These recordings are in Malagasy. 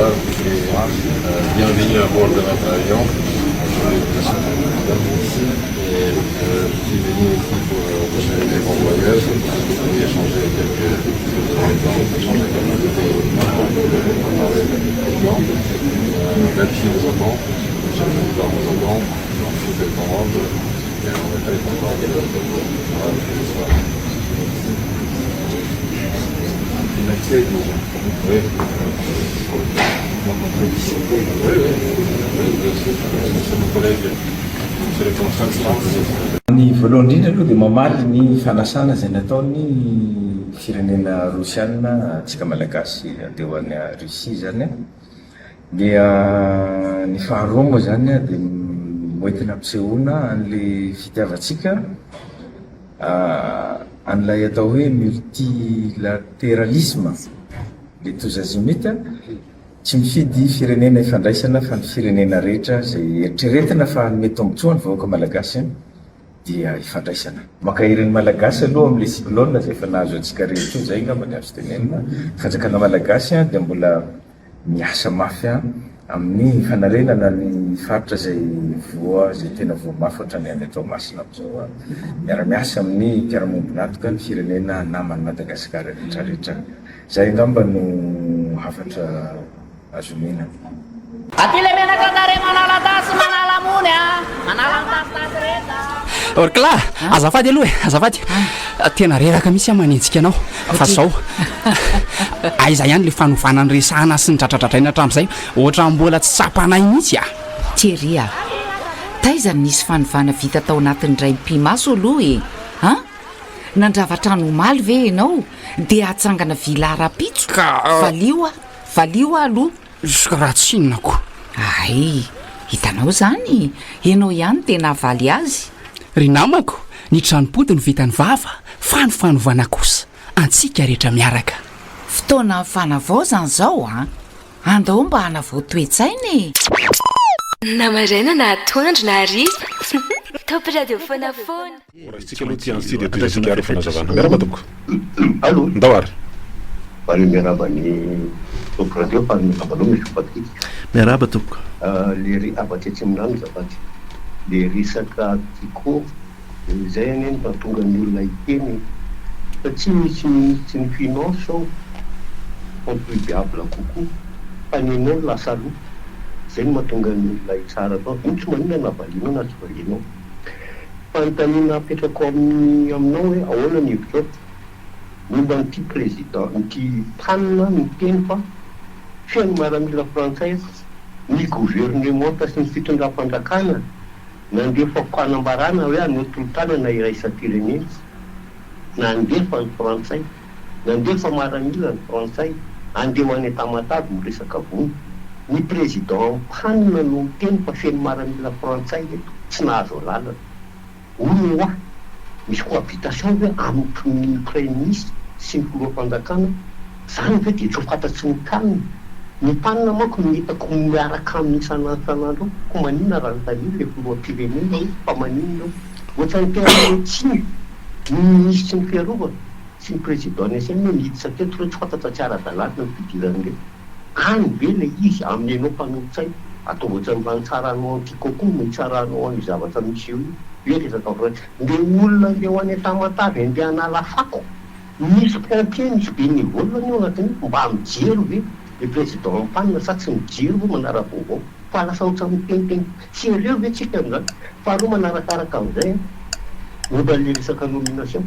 va et bienvenue à bord de notre avion. Et je suis venu ici pour vous souhaiter bon voyage et échanger quelques, échanger quelques idées avec le président. Belle fille vous entend, Monsieur le Président vous entend, tout est en ordre et on est très content de vous voir ce soir. Oui. Oui, oui, bien sûr. C'est mon collègue, c'est le consul. Ny voalohany indrindra aloha dia mamaly ny fanasana izay nataony firenena rosiana antsika malagasy andeha ho any Russie izany an. Dia ny faharoa moa izany an dia hoentina ampisehoana an'ilay fitiavantsika an'ilay atao hoe multilatéralisme, le tous azimuts, tsy mifidy firenena ifandraisana fa ny firenena rehetra izay eritreretina fa hanome tombontsoa ny vahoaka malagasy dia ifandraisana. Mankahery ny Malagasy aloha amin'ilay cyclone izay efa nahazo antsika rehetra io, izay angamba ny azo tenenina. Ny fanjakana malagasy dia mbola miasa mafy amin'ny fanarenana ny faritra izay voa, izay tena voa mafy ohatran'ny any Toamasina amin'izao. Miara-miasa amin'ny mpiara-miombon'antoka ny firenena naman'i Madagasikara rehetra rehetra. Izay angamba no hafatra azo omena. Aty le menaka tarehy manala tasy manala mony a! Manala ny tasitasy rehetra. Orkla, azafady aloha e, azafady. Tena reraka mihitsy aho manenjika anao. Fa zao, aiza ihany le fanovana niresahana sy nidradradradraina hatramin'izay, ohatran'ny mbola tsy tsapanay mihitsy a! Thierry a! Taiza no nisy fanovana vita tao anatin'ny indray mipi-maso aloha e! An? Nandrava trano omaly ve ianao dia hatsangana villa rahampitso? Ka. Valio aho, valio aho aloha. Ka raha tsy inona ko. Hay, hitanao izany, ianao ihany no tena havaly azy. Ry namako, ny tranom-pody no vitan'ny vava, fa ny fanovana kosa, antsika rehetra miaraka. Fotoanan'ny fanavaozana izao an! Andao mba hanavao toe-tsaina e! Na maraina na atoandro na hariva Top radio foana foana. Horaisintsika aloha ity antso ity dia tohizantsika ary ny fanazavana. Miarahaba tompoko. Allô. Ndao ary. Faly miarahaba ny Top Radio, faly miarahaba anao Monsieur Patrick. Miarahaba tompoko. Le ry afatsy atsimondrano azafady. Le resaka Tiko izay anie no mahatonga ny olona hiteny e. Fa tsy misy minisitry ny finance ao contribuable kokoa fa ny anao no lasa aloha. Zay no mahatonga ny olona hitsara anao. Io tsy maninona na valianao na tsy valianao. Fanontaniana apetrako amin'ny aminao hoe ahoana ny hevitrao momba an'ity président ity PAN miteny fa feno maramila frantsay eto, ny gouvernementa sy ny fitondram-panjakana nandefa fanambarana hoe hanao tolo-tanana iraisam-pirenena, nandefa ny frantsay, nandefa maramila ny frantsay andeha ho any Tamatave miresaka vono, ny président PAN no miteny fa feno maramila frantsay eto, tsy nahazo alalana. Hono hoa, misy cohabitation ve amin'ny praiminisitra sy ny filoham-panjakana? Zany ve dia tsy ho fantatry ny pan? Ny pan manko no hitako miaraka aminy isan'andro isan'andro eo, ko maninona raha anontaniana ilay filoham-pirenena hoe fa maninona eo? Ohatran'ny te hanome tsiny ny minisitry ny fiarovana sy ny président ny SN hoe niditra teto ireo tsy fantatra tsy ara-dalàna ny fidiran'ireo. Any ve ilay izy amin'ny enao mpanolotsaina? Ataovy ohatran'ny mba nitsaranao an'i Tiko koa no hitsaranao an'io zavatra misy eo io. Hoe resaka vrai. Nde olona andeha ho any Tamatave andeha hanala fako, misy pompier misy bénévole anie ao anatin'io, mba mijery ve le président en panne sa tsy mijery ve manara-baovao? Fa lasa ohatran'ny miteniteny. Sérieux ve tsika amin'izany? Faharoa manarakaraka an'izay an, momba an'le resaka nomination,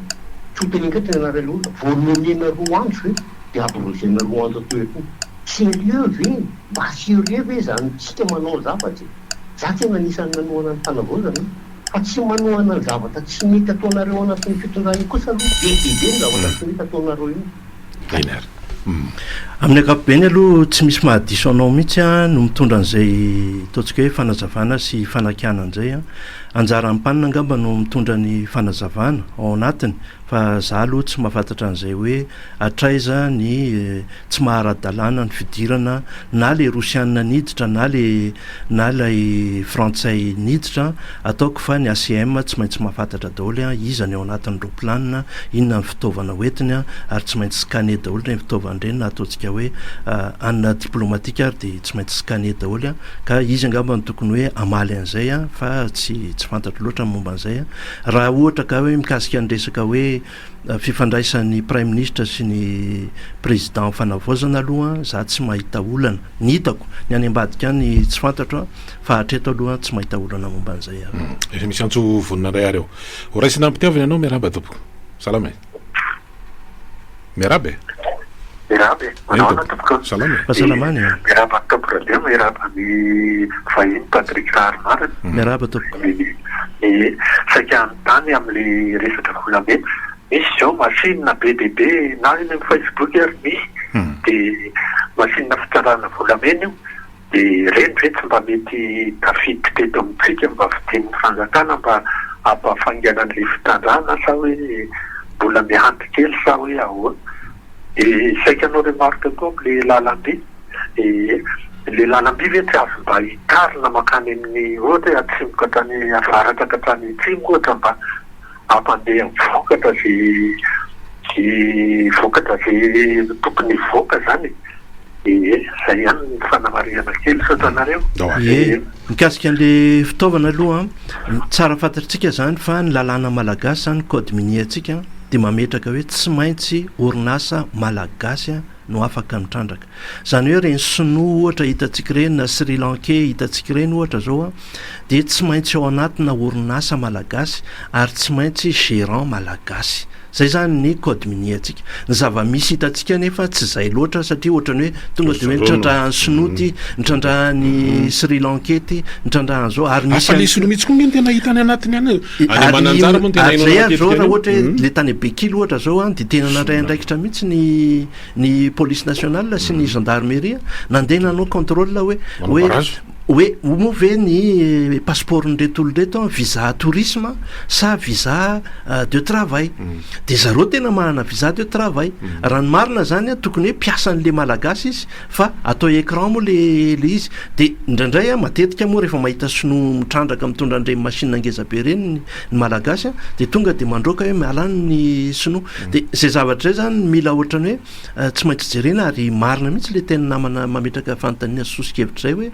tsy ho teneniko eto ny anaran'ilay olona, vao nomena roa andro ve dia abrogena roa andro teo koa? Sérieux ve? Mba sérieux ve izany tsika manao zavatra e? Za tena anisan'ny nanohana ny fanavaozana an! Fa tsy manohana ny zavatra tsy mety ataonareo ao anatin'ny fitondrana io kosa aloha, be dia be ny zavatra tsy mety ataonareo io. Eny ary. Amin'ny ankapobeny aloha tsy misy mahadiso anao mihitsy no mitondra an'izay ataontsika hoe fanazavana sy fanakianana izay. Anjaran'ny mpanina angamba no mitondra ny fanazavana ao anatiny fa za aloha tsy mahafantatra an'izay hoe hatraiza ny tsy maha ara-dalàna ny fidirana na le rosianina niditra na le na ilay frantsay niditra, ataoko fa ny ACM tsy maintsy mahafantatra daholo iza ny ao anatin'ny roplanina, inona ny fitaovana hoentiny ary tsy maintsy scanner daholo ireny fitaovana ireny na ataontsika hoe anona diplomatique ary dia tsy maintsy scanner daholo ka izy angamba no tokony hoe hamaly an'izay fa tsy tsy fantatro loatra ny momba an'izay. Raha ohatra ka hoe mikasika ny resaka hoe fifandraisan'ny praiminisitra sy ny président fanavaozana aloha za tsy mahita olana, ny hitako, ny any ambadika any tsy fantatro fa hatreto aloha tsy mahita olana momba an'izay aho. Efa misy antso vonona indray ary ao. Ho raisina am-pitiavana ianao, miarahaba tompoko. Salama e. Miarahaba e. Miarahaba e. Manao ahoana tompoko? Salama e. Fahasalamana e. Miarahaba ny Top Radio, miarahaba ny vahiny Patrick Raharimanana. Miarahaba tompoko. Ny saika hanontany amin'ilay resaka volamena, misy izao machine be dia be na eny amin'ny Facebook ary misy dia machine fitsarana volamena io Dia ireny ve tsy mba mety tafiditra eto amintsika mba vidian'ny fanjakana mba hampafaingana an'ilay fitrandrahana sa hoe mbola miandry kely sa hoe ahoana? Dia saika hanao remarque koa amin'ilay lalamby, ilay lalamby ve tsy azo mba hitarina mankany amin'ny ohatra hoe atsimo ka hatrany avaratra ka hatrany atsimo ohatra mba hampandeha vokatra izay izay vokatra izay tokony hivoaka izany e? Ie, zay ihany ny fanamarihana kely, misaotra anareo. Ie, mikasika an'le fitaovana aloha an, tsara fantatritsika zany fa ny lalàna malagasy zany, code minier antsika dia mametraka hoe tsy maintsy orinasa malagasy no afaka mitrandraka. Zany hoe ireny sinoa ohatra hitantsika ireny na sri lankais hitantsika ireny ohatra zao an, dia tsy maintsy ao anatina orinasa malagasy ary tsy maintsy gérant malagasy. Zay zany ny code minier antsika. Ny zava-misy hitantsika anefa tsy zay loatra satria ohatran'ny hoe tonga dia hoe nitrandrahan'ny sinoa ty, nitrandrahan'ny sri lankais ty, nitrandrahan'ny zao ary misy Fa le sinoa mihitsy koa nge no tena hita any anatiny any e. Any Mananjara moa no tena Ary zay henoina ary zao matetika raha an'io. ohatra hoe le tany Bekily ohatra zao an dia tena nandray andraikitra mihitsy ny ny police nationale sy ny gendarmerie nandeha nanao contrôle hoe Manao hoe barrage. hoe moa ve ny passeport-n'ireto olona ireto an visa tourisme sa visa de travail dia zareo tena manana visa de travail raha ny marina zany an tokony hoe mpiasan'le malagasy izy fa atao écran moa le le izy dia indraindray an matetika moa rehefa mahita sinoa mitrandraka mitondra an'ireny machine ngeza be ireny ny ny malagasy an dia tonga dia mandroaka hoe miala any ny sinoa Dia izay zavatra izay izany mila ohatran'ny hoe tsy maintsy jerena ary marina mihitsy ilay tenin'ny namana mametraka fanontaniana sy soso-kevitra izay hoe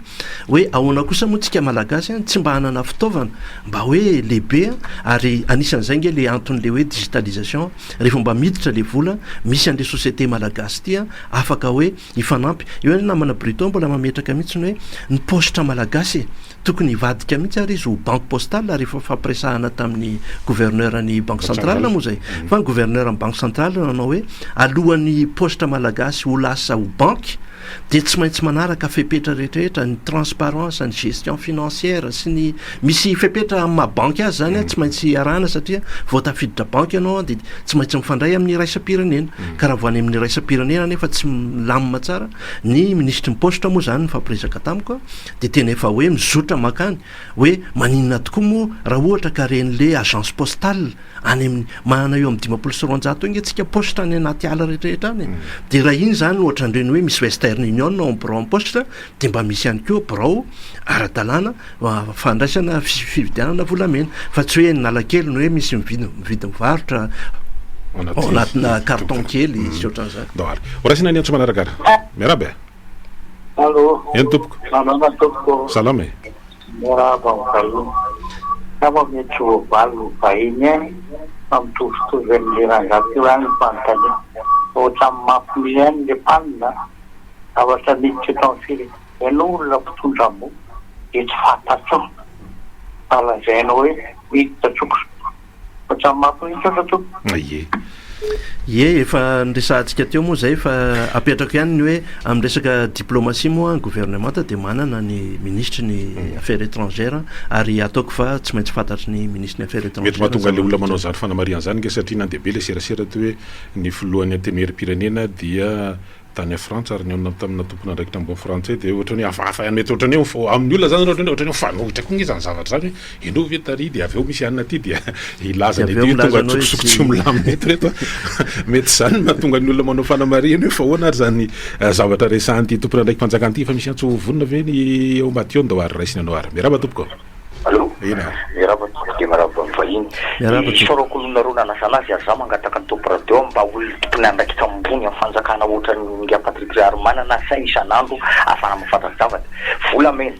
hoe ahoana kosa moa tsika Malagasy tsy mba hanana fitaovana mba hoe lehibe ary anisan'izay ange ilay anton'ilay hoe digitalisation rehefa mba miditra ilay vola misy an'ilay société malagasy ity afaka hoe hifanampy. Eo anie namana Bruton mbola mametraka mihitsy ny hoe ny paositra malagasy e! Tokony hivadika mihitsy ary izy ho banque postale ary efa nifampiresahana tamin'ny gouverneur ny banque centrale moa izay fa ny gouverneur ny banque centrale nanao hoe alohan'ny paositra malagasy ho lasa ho banky dia tsy maintsy manaraka fepetra rehetrarehetra ny transparence ny gestion financière sy ny misy fepetra amin'ny maha banky azy zany tsy maintsy arahana satria vao tafiditra banky ianao dia tsy maintsy mifandray amin'ny iraisam-pirenena ka raha vao any amin'ny iraisam-pirenena nefa tsy milamina tsara ny minisitry ny paositra moa zany nifampiresaka tamiko dia tena efa hoe mizotra mankany hoe maninona tokoa moa raha ohatra ka reny le agence postale any amin'ny manana eo amin'ny 250 eo nge tsika poste any anaty ala rehetrarehetra any e. Dia raha iny izany ohatran'ireny hoe misy western union ao amin'ny birao amin'ny poste dia mba misy ihany koa birao ara-dalàna fandraisana fividianana volamena fa tsy hoe eny Analakely no hoe misy mividy mividy mivarotra ao anatina carton kely sy ohatran'izany. Ndao ary. Horaisina ny antso manaraka ary. Miarahaba e. Allo. Eny tompoko. Salama tompoko. Salama e. Miarahaba ny vahiny. Angamba mety tsy voavaly ny vahiny ihany fa mitovitovy amin'ilay rangahy teo ihany ny fanontaniana. Fa ohatran'ny mampiomehy ihany ilay mpanina an. Zavatra miditra eto amin'ny firenena. Ianao olona mpitondra ambony dia tsy fantatrao fa lazainao hoe miditra an-tsokosoko. Ohatran'ny mampiomehy misaotra tompoko. Ie. Ie, efa niresahantsika teo moa izay fa apetrako ihany ny hoe amin'ny resaka diplomatie moa ny governemanta dia manana ny minisitry ny affaires étrangères ary ataoko fa tsy maintsy fantatry ny minisitry ny affaires Mety étrangères mahatonga ny ilay olona manao zava-misy. izany fanamarihana izany ange satria nandeha be ilay serasera teo hoe ny filohan'ny antenimieram-pirenena dia. Tany Frantsa ary nihaona tamina tompon'andraikitra ambony frantsay dia ohatran'ny hoe hafahafa ihany mety ohatran'ny hoe amin'ny olona zany ohatran'ny hoe ohatran'ny hoe mifanohitra koa nge zany zavatra zany hoe ianao ve tary dia avy eo misy anona aty dia hilaza ny aty hoe tonga an-tsokosoko tsy milamina eto reto mety zany no mahatonga ny olona manao fanamarihana hoe fa ahoana ary zany zavatra resahan'ity tompon'andraiki-panjakana ity efa misy antso vonona ve ny eo ambadika eo ndao ary raisina anao ary miarahaba tompoko. Allo, Eny ary. Miarahaba tompoko dia miarahaba ny vahiny. Miarahaba tompoko. Isaorako olona roa nanasa anazy ary za mangataka ny top radio mba olona tompon'andraikitra ambony amin'ny fanjakana ohatran'ny Ingahy Patrick Raharimanana asaina isan'andro ahafahana mahafantatra zavatra. Volamena.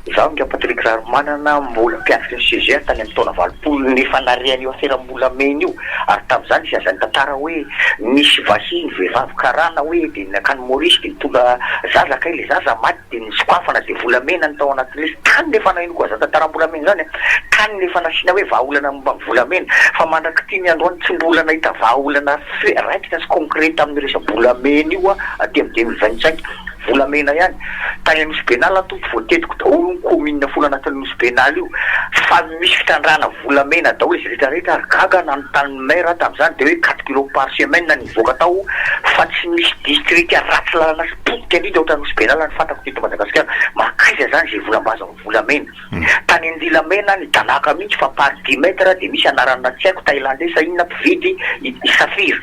Izaho Ingahy Patrick Raharimanana mbola mpianatry ny CGA tany amin'ny taona 80 nefa nare an'io aferam-bolamena io ary tamin'izany nisy an'izany tantara hoe nisy vahiny vehivavy karana hoe dia nankany Maurice dia nitondra zaza kay ilay zaza maty Dia nisokafana dia volamena ny tao anatin'ilay izy. Tany nefa nahenoako an'izany tantaram-bolamena izany an! Tany nefa nasiana hoe vahaolana momba ny volamena. Fa mandrak'ity ny androany tsy mbola nahita vahaolana fe raikitra sy concret tamin'io resa-bolamena io aho aty amin'ny 2025. Volamena ihany. Tany Anosibenala aho tompo voatetiko daholo ny commune folo anatin'ny Nosibenala io. Fa misy fitrandrahana volamena daholo izy rehetra rehetra ary gaga aho nanontany ny maire aho tamin'izany dia hoe quatre kilos par semaine ny mivoaka tao fa tsy misy district ratsy lalana sy potika indrindra ohatran'i Nosy Belala ny fantako teto Madagasikara. Mankaiza zany izay volam-baza ho volamena? Tany Andilamena any Danaka mihitsy fa par dix mètres dia misy anarana tsy haiko Thaïlandais sa inona mpividy i saphir.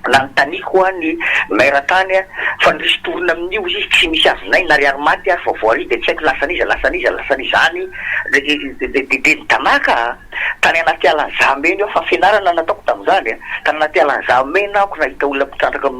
Nanontaniako hoa ny maire tany fa ny ristourne amin'io izy tsy misy azonay na ariary maty ary fa voirie dia tsy haiko lasan'iza lasan'iza lasan'iza any dia ny Danaka a! Tany anaty alan'i Zahamena io aho fa fianarana nataoko tamin'izany a! Tany anaty alan'i Zahamena aho ko nahita olona mpitrandraka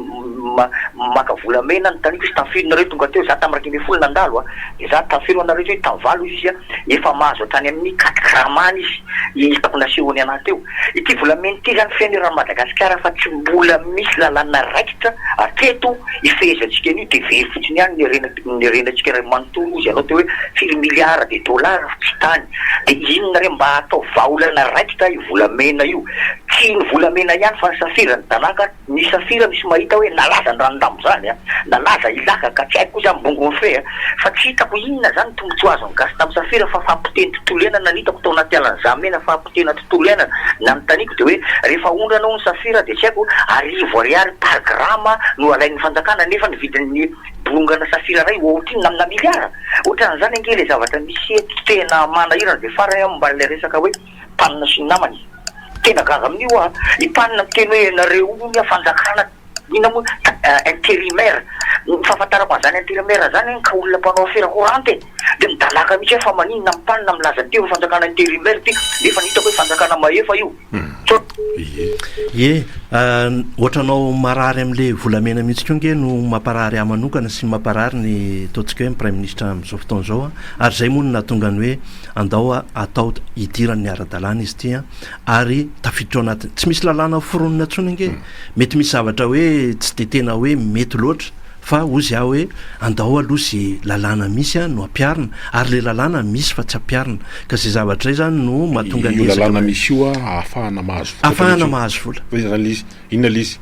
maka volamena, nanontaniako izy tamin'ny firy nareo tonga teo, za tamin'ny 11 nandalo a! Dia za tamin'ny firy ho'a nareo teo, tamin'ny valo hoy izy a! Efa mahazo hatrany amin'ny quatre grammes any izy, hitako nasehony anah teo. Ity volamena ity izany feno eran'i Madagasikara fa tsy mbola misy lalàna raikitra hatreto ifehezantsika an'io dia very fotsiny ihany ny harena ny harenantsika iray manontolo hozy ianao teo hoe firy milliards de dollars tsy tany dia inona re mba atao vahaolana raikitra io volamena io tsy ny volamena ihany fa ny safira ny danaka Ny safira misy mahita hoe nalaza ny ranondambo zany a, nalaza ilaka ka tsy haiko koa zany mbongo mifehy a, fa tsy hitako inona zany tombotsoa azon'ny gasy tamin'ny safira fa fampotehiny tontolo iainana ny hitako tao anaty alan'i Zahamena fahapotehina tontolo iainana, nanontaniako dia hoe rehefa aondrana hono safira dia tsy haiko arivo ariary par gramme no alain'ny fanjakana nefa ny vidin'ny bolongana safira iray ohatrinona amina miliara? Ohatran'izany ange ilay zavatra misy eto tena manahirana dia farany aho momba an'ilay resaka hoe mpanina sy ny namany. Tena gaga amin'io aho. I Pan miteny hoe nareo hono fanjakana inona moa intérimaire. Ny fahafantarako an'izany intérimaire zany ka olona mpanao afera courante e. Dia midalaka mihitsy aho fa maninona amin'i Pan milaza an'ity hoe fanjakana intérimaire ity nefa ny hitako hoe fanjakana mahefa io. Ie, ohatranao marary amin'le volamena mihitsy koa nge no mamparary ahy manokana sy mamparary ny ataontsika hoe ny praiminisitra amin'izao fotoana izao ary izay moa no nahatonga ny hoe andao atao hidiran'ny ara-dalàna izy ity an, ary tafiditra ao anatin'ny, tsy misy lalàna foronina intsony ange, mety misy zavatra hoe tsy dia tena hoe mety loatra fa hozy aho hoe andao aloha ze lalàna misy an no ampiharina, ary le lalàna misy fa tsy ampiharina, ka ze zavatra zay zany no mahatonga ny Io ezaka lalàna misy io an ahafahana mahazo vola ahafahana mahazo vola. Fa iza zany le izy? Inona le izy?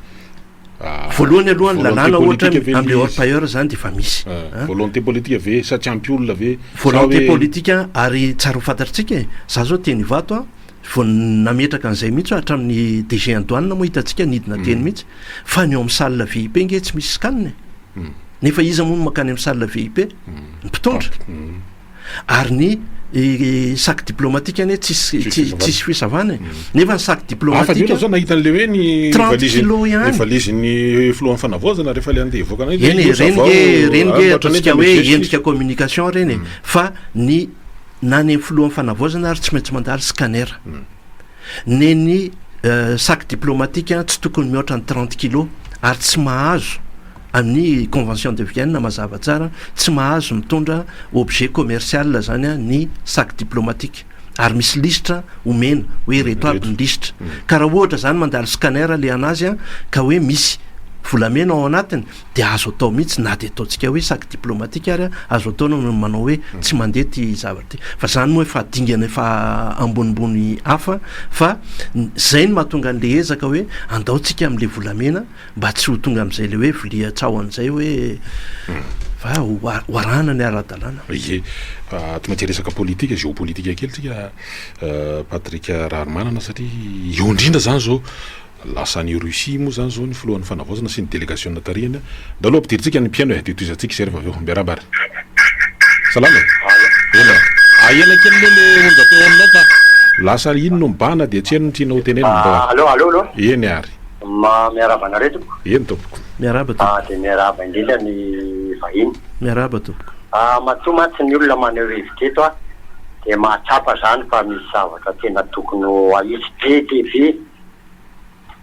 Voalohany aloha ny Volonté lalàna ohatra politique ve amin'le le izy? orpailleur zany dia efa misy an. Volonté politique ve sa tsy ampy olona ve sa Volonté hoe. politique ary tsara ho fantatritsika e, za zao teny Ivato an, vao nametraka an'izay mihitsy aho hatramin'ny DG an'ny douane moa hitantsika nidina teny mihitsy fa ny ao amin'ny salle VIP nge tsy misy scan e, nefa iza moa no mankany amin'ny salle VIP? Ny mpitondra. Ary ny sac diplomatique anie tsisy tsisy fisavana e. Nefa ny sac diplomatique. Hafa ny olona zao nahita an'le hoe ny 30 kilos ihany. Ny valizin'ny filohan'ny fanavaozana rehefa le andeha hivoaka an'iny. Eny e, reny nge reny nge ataontsika hoe endrika communication reny e. Fa ny na ny filohan'ny fanavaozana ary tsy maintsy mandalo scanner. Nen'ny sac diplomatique tsy tokony mihoatra ny 30 kilos ary tsy mahazo amin'ny convention de Vienne mazava tsara tsy mahazo mitondra objet commercial zany ny sac diplomatique ary misy lisitra omena hoe ireto aby ny lisitra ka raha ohatra zany mandalo scanner le anazy ka hoe misy volamena ao anatiny dia azo atao mihitsy na dia ataontsika hoe sac diplomatique ary azo atao ny manao hoe tsy mandeha ity zavatra ity fa zany moa efa dingana efa ambonimbony hafa fa zay no mahatonga an'le ezaka hoe andao tsika am'le volamena mba tsy ho tonga am'izay le hoe vilia tsaho an'izay hoe fa ho arahana ny ara-dalàna. Ie, tsy maintsy resaka politika, géopolitique kely tsika Patrick Raharimanana satria eo indrindra zany zao. Lasa any Russie moa izany izao ny filohan'ny fanavaozana sy ny delegasiona tarihiny. Ndao aloha ampidirintsika ny mpihaino e, dia tohizantsika izay rehefa avy eo. Miarahaba ary. Salama e. Eny e. Ahena kely aloha le onjam-peo aminao fa lasa iny no mibahana dia tsy heno ny tianao ho tenenina. Ndao ary. Allo, allo, allo. Eny ary. Ma, miarahaba anareo tompoko. Eny tompoko. Miarahaba tompoko. Ah, dia miarahaba indrindra ny vahiny. Miarahaba tompoko. Ah, matoa mantsy ny olona maneho hevitra eto ah, dia mahatsapa izany fa misy zavatra tena tokony ho ahitsy be dia be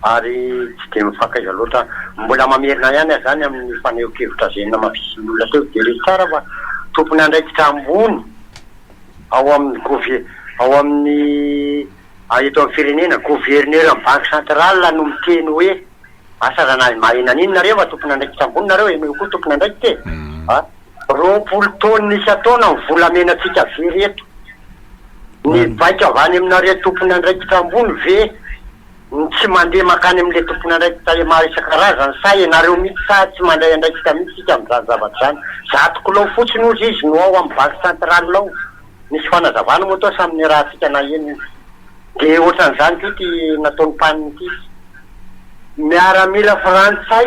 ary tsy dia mifankaiza loatra. Mbola mamerina ihany aho izany amin'ny fanehoan-kevitra izay namafisin'ny olona teo. Jereo tsara fa tompon'andraikitra ambony ao amin'ny gove- ao amin'ny eto amin'ny firenena, governeran'ny banky centrale no miteny hoe asa raha nahay mahay naninona nareo fa tompon'andraikitra ambony nareo, ianao koa tompon'andraikitra e! A! 20 taonina isan-taona ny volamenantsika very eto. Ny baiko avy any aminareo tompon'andraikitra ambony ve no tsy mandeha mankany amin'ilay tompon'andraikitra maro isan-karazany sa ianareo mihitsy sa tsy mandray andraikitra mihitsy isika amin'izany zavatra izany? Zato kilao fotsiny hozy izy no ao amin'ny banque centrale ao. Nisy fanazavana moa tao samy niarahantsika naheno io. Dia ohatran'izany koa ity nataon'i Pan ity. Miaramila frantsay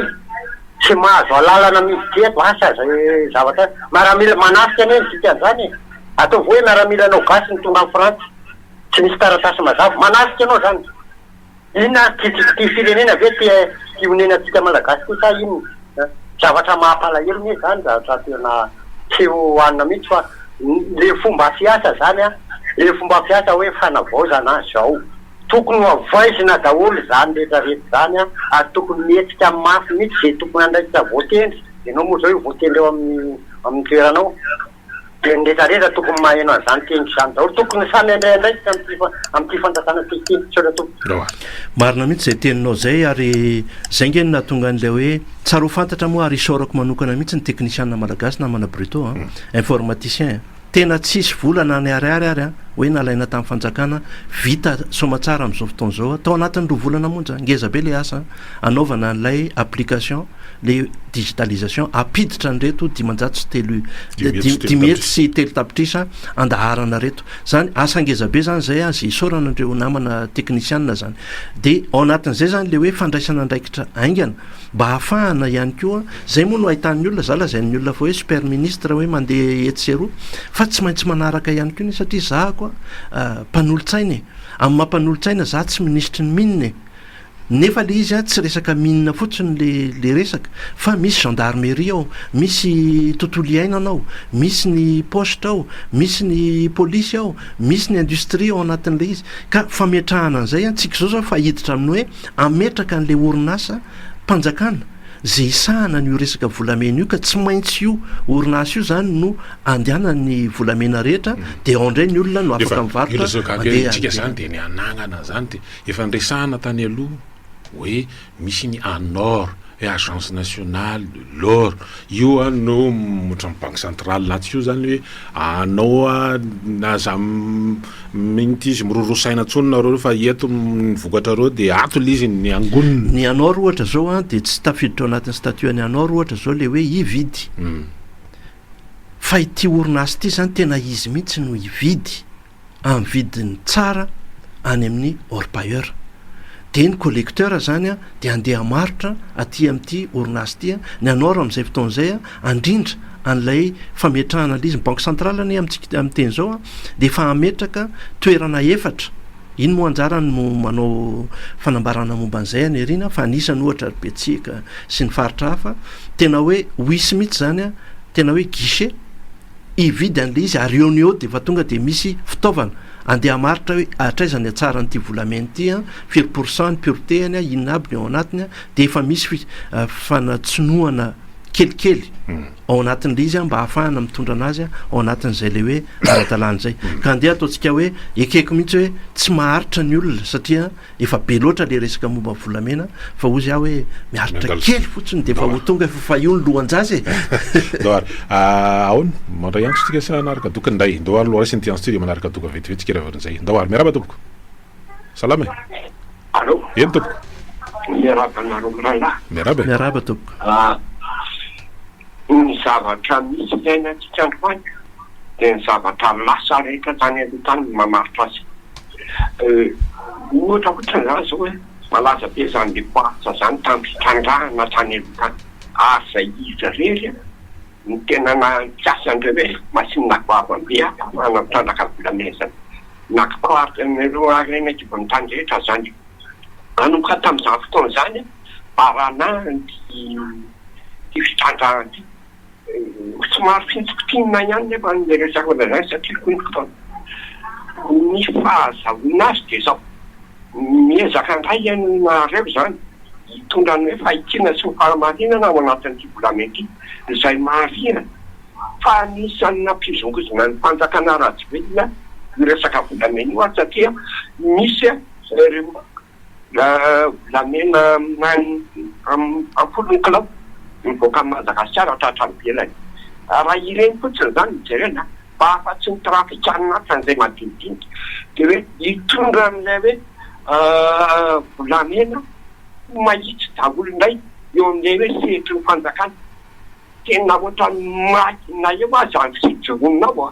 tsy mahazo alalana miditra eto, asa izay zavatra, miaramila manafika anie ny dikan'izany e! Ataovy hoe miaramilanao gasy no tonga any Frantsa, tsy misy taratasy mazava, manafika ianao izany. Inona ary ity ity firenena ve ity ity onenantsika malagasy ity sa inona? Zavatra mampalahelo anie izany, zavatra tena tsy ho hanina mihitsy fa le fomba fiasa izany an, le fomba fiasa hoe fanavaozana zao. Tokony ho havaizina daholo izany rehetra rehetra izany an, ary tokony mihetsika mafy mihitsy izay tompon'andraikitra voatendry, ianao moa izao io voatendry eo amin'ny amin'ny toeranao, dia ny rehetra rehetra tokony maheno an'izany teniko izany daholo, tokony samy handray andraikitra amin'ity amin'ity fanjakana ity ity, misaotra tompoko. Marina mihitsy izay teninao izay ary izay nge no nahatonga an'ilay hoe tsara ho fantatra moa ary isaorako manokana mihitsy ny teknisianina malagasy namana Bruto a, informaticien a. Tena tsisy vola na ny ariary ary hoe nalaina tamin'ny fanjakana, vita soamatsara amin'izao fotoana izao, tao anatin'ny roa volana monja, ngeza be le asa anaovana an'ilay application, le digitalisation, hampiditra an'ireto 305 503 tapitrisa andaharana ireto. Zany asa ngeza be zany zay, aza isaorana an'ireo namana teknisianina zany. De ao anatin'izay zany le hoe fandraisana andraikitra haingana, Mba hahafahana ihany koa, zay moa no ahitan'ny olona, za lazain'ny olona fa hoe super ministre hoe mandeha etsy sy eroa, fa tsy maintsy manaraka ihany koa anie satria za koa mpanolotsaina e, amin'ny maha mpanolotsaina za tsy minisitry ny mine e, nefa le izy tsy resaka mine fotsiny le le resaka fa misy gendarmerie ao, misy tontolo iainana ao, misy ny poste ao, misy ny polisy ao, misy ny industrie ao anatin'le izy, ka fametrahana an'izay an, tsika zao zao fa hiditra amin'ny hoe Hametraka an'ilay orinasa mpanjakana izay hisahana an'io resaka volamena io ka tsy maintsy io orinasa io izany no andehanan'ny volamena rehetra dia ao indray ny olona no afaka mivarotra mandeha any ivelany. Dia ny hanangana an'izany dia efa niresahana tany aloha hoe misy ny ANOR hoe agence nationale de l'or io an no ohatran'ny banque centrale atsy io zany hoe anao an aza minty izy miroroa saina intsony nareo reo fa eto ny vokatrareo de ato le izy ny angonina. Ny ANOR ohatra zao an de tsy tafiditra ao anatin'ny statut an'ny ANOR ohatra zao le hoe hividy fa ity orinasa ity zany tena izy mihitsy no hividy amin'ny vidiny tsara any amin'ny orpailleur. Dia ny collecteur izany dia handeha hamarotra aty amin'ity orinasa ity, ny ANOR amin'izay fotoana izay handrindra an'ilay fametrahana ilay izy. Ny banque centrale anie amintsika amin'ny teny izao dia efa hametraka toerana efatra, iny moa anjarany no manao fanambarana momba an'izay any aoriana fa anisany ohatra ry Betsiaka sy ny faritra hafa, tena hoe ho hisy mihitsy izany tena hoe guichet hividy an'ilay izy ary eo no eo dia efa tonga dia misy fitaovana andeha hamaritra hoe hatraiza ny hatsaran'ity volamena ity an, firy pour cent ny pureté-ny an, inona aby ny ao anatiny an, dia efa misy fanatsinohana kelikely ao anatin'ilay izy an mba hahafahana mitondra anazy ao anatin'izay ilay hoe ara-dalàna izay. Ka andeha ataontsika hoe ekeko mihitsy hoe tsy maharitra ny olona satria Efa be loatra le resaka momba ny volamena fa hozy aho hoe miaritra kely fotsiny de efa ho tonga efa fa io ny lohan-jaza e! Ndao ary. Ahoana? Mandray antso tsika sa hanaraka doka indray? Ndao ary aloha raisina ity antso ity dia manaraka doka vetivety tsika raha ohatran'izay. Ndao ary. Miarahaba tompoko. Salama e. Allô? Eny tompoko. Miarahaba anareo mirahalahy. Miarahaba e. Miarahaba tompoko. Ny zavatra misy iainantsika androany dia ny zavatra lasa rehetra tany aloha tany no mamaritra azy. Ohatra fotsiny izany izao hoe. Malaza be izany le quartz zany tamin'ny fitrandrahana tany aloha tany. Ary izay izy irery no tena nampiasa an'ireo hoe machine goavambe ahafahana mitrandraka volamena izany. Naka quartz an'ireo harena an-kibon'ny tany rehetra izany. Nanomboka tamin'izany fotoana izany, baranahiny ity fitrandrahana ity. Somary fintsipitinina ihany nefa ilay resaka lazainy satria koa ny fotoana. Ny fahazahoana azy dia izao, miezaka indray ianareo izany hitondra ny hoe fahitsiana sy ny fahamarinana ao anatin'ity volamena ity, izay marihina fa anisan'ny nampihozongozona ny fanjakana Rajoelina io resaka volamena io ary satria misy ireo Volamena am-polony kilao mivoaka an'i Madagasikara hatratrany ivelany. Raha ireny fotsiny izany no jerena, mba afa-tsy ny trafikanina hatramin'izay madinidinika, dia hoe hitondra an'ilay hoe volamena ho mahitsy daholo indray eo amin'ilay hoe sehatry ny fanjakana. Tena ohatran'ny maty na eo aza ny fijoroanao.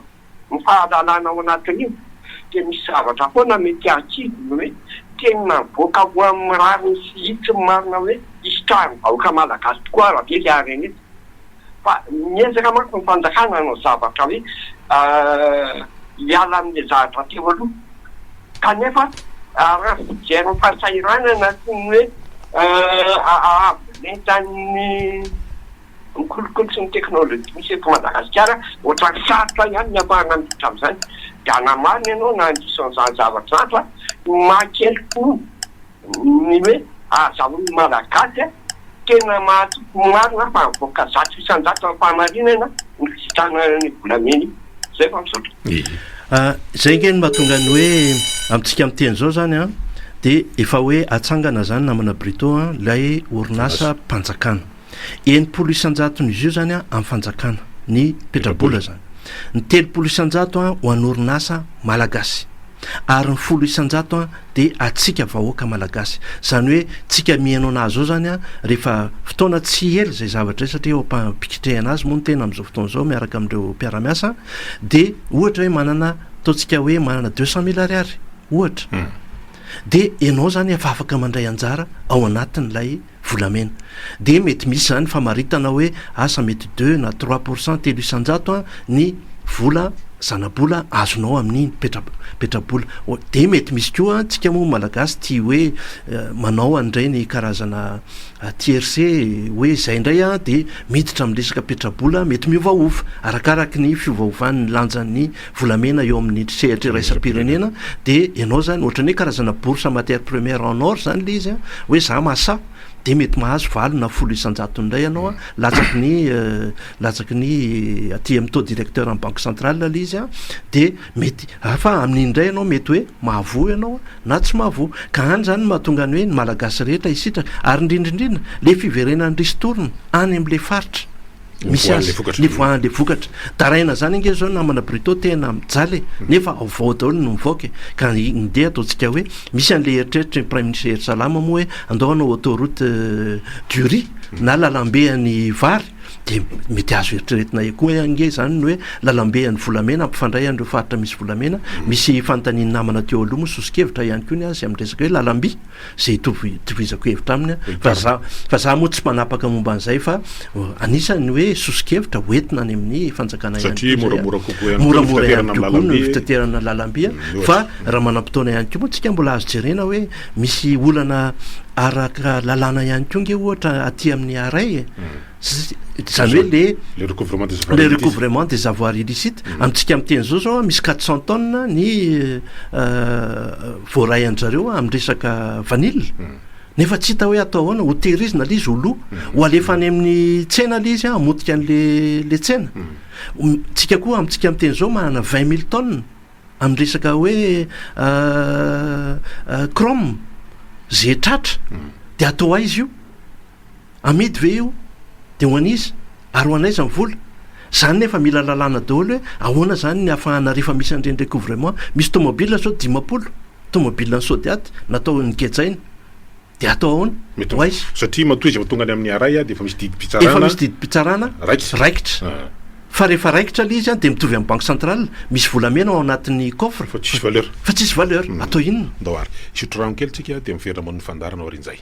ny fahalalana ao anatin'io dia misy zavatra foana mety hahakivy ny hoe tena mivoaka ho amin'ny rariny sy hitsiny marina hoe hisitrahan'ny vahoaka malagasy tokoa ara ve ilay harena eto? Fa miezaka manko ny fanjakana hanao zavatra hoe hiala amin'ilay zavatra teo aloha kanefa raha fijery ny fahasahiranana sy ny hoe avo lentan'ny Ny kolikoly sy ny teknolojia misy eto Madagasikara, ohatran'ny sarotra ihany ny ampahana miditra amin'izany. Dia hanamarina ianao na handiso an'izany zavatra izany fa ny maha kely finoana ny hoe ahazahoan'ny Malagasy tena mahatoky marina fa mivoaka 100% amin'ny fahamarinana ny fisitrahana ny volamena io. Izay fa misaotra. Izay ange no mahatonga ny hoe amintsika miteny izao izany an, dia efa hoe atsangana izany namana Brito an, ilay orinasam-panjakana. 60 isanjaton'izy io izany amin'ny fanjakana, ny petrabola izany. Ny 30 isanjato ho an'orinasa malagasy. Ary ny 10 isanjato dia antsika vahoaka malagasy. Izany hoe tsika mihaino an'azy izao izany rehefa fotoana tsy ela izay zavatra izay satria eo am-pikitrehana azy moa ny tena amin'izao fotoana izao miaraka amin'ireo mpiara-miasa dia ohatra hoe manana ataontsika hoe manana 200 mille ariary ohatra dia ianao izany efa afaka mandray anjara ao anatin'ilay volamena. Dia mety misy izany famaritana hoe asa mety deux na trois pour cent, 3%, an, ny vola zanabola azonao amin'iny petra petrabola. Dia mety misy koa an, tsika moa Malagasy tia hoe manao an'ireny karazana tiercé hoe izay indray an dia miditra amin'ny resaka petrabola mety miovaova arakaraky ny fiovaovan'ny lanjan'ny volamena eo amin'ny sehatra iraisam-pirenena dia ianao zany ohatran'ny hoe karazana bourse matière première en or zany le izy an, hoe za mahasahy dia mety mahazo 8 na 10 isanjatony indray ianao an, latsaky ny latsaky ny aty amin'ny taux directeur amin'ny banque centrale le izy an, dia mety fa amin'iny indray ianao mety hoe mahavoa ianao na tsy mahavoa, ka any zany no mahatonga ny hoe ny malagasy rehetra hisitraka ary indrindra indrindra le fiverenan'ny ristourne any amin'le faritra. misy azy nivoahan'le vokatra. Daraina zany ange zao namana Brito tena mijaly e, nefa vaovao daholo no mivoaka e, ka ndeha ataontsika hoe misy an'le eritreritry ny praiminisitra Hery Salama moa hoe andao hanao autoroute du riz na lalambe an'ny vary de mety azo eritreretina koa ange zany ny hoe lalambe an'ny volamena hampifandray an'ireo faritra misy volamena. Misy fanontanian'ny namana teo aloha moa soso-kevitra ihany koa ny azy amin'ny resaka hoe lalamby. Izay itovizako hevitra aminy fa za fa za moa tsy mpanapaka momba an'izay fa anisan'ny hoe soso-kevitra ho entina any amin'ny fanjakana ihany Satria koa izay moramora kokoa ihany koa ny moramora ihany fitaterana amin'ny kokoa ny lalamby. fitaterana lalamby fa raha manam-potoana ihany koa moa tsika mbola azo jerena hoe misy olana araka lalàna ihany koa nge ohatra aty amin'ny arrêt e. Izany hoe le Le recouvrement des avoirs le illicites. recouvrement des avoirs illicites. Amintsika miteny zao zao misy 400 tonnes ny voaray an-dry zareo amin'ny resaka vanille. Nefa tsy hita hoe atao ahoana, ho tehirizina le izy ho lo, ho alefa any amin'ny tsena le izy hamotika an'le le tsena. Tsika koa amintsika miteny zao manana 20 000 tonnes amin'ny resaka hoe chrome ze tratra de atao aiza io? Amidy ve io? Dia ho an'iza? Ary ho an'aiza ny vola? Izany nefa mila lalàna daholo hoe ahoana izany ny ahafahana rehefa misy an'ireny recouvrement, misy tomobile zao 50, tomobile an'i Sodiat natao nogejaina, dia atao ahoana? Mety Ho aiza? Satria matoa izy efa tonga any amin'ny Arai dia efa misy didim-pitsarana Efa misy didim-pitsarana raikitra. raikitra. Fa rehefa raikitra ilay izy an, dia mitovy amin'ny banque centrale, misy volamena ao anatin'ny coffre. Fa tsisy valeur. Fa tsisy valeur. Atao inona? Ndao ary hisotro rano kely tsika dia miverina manao ny fandaharana aorian'izay.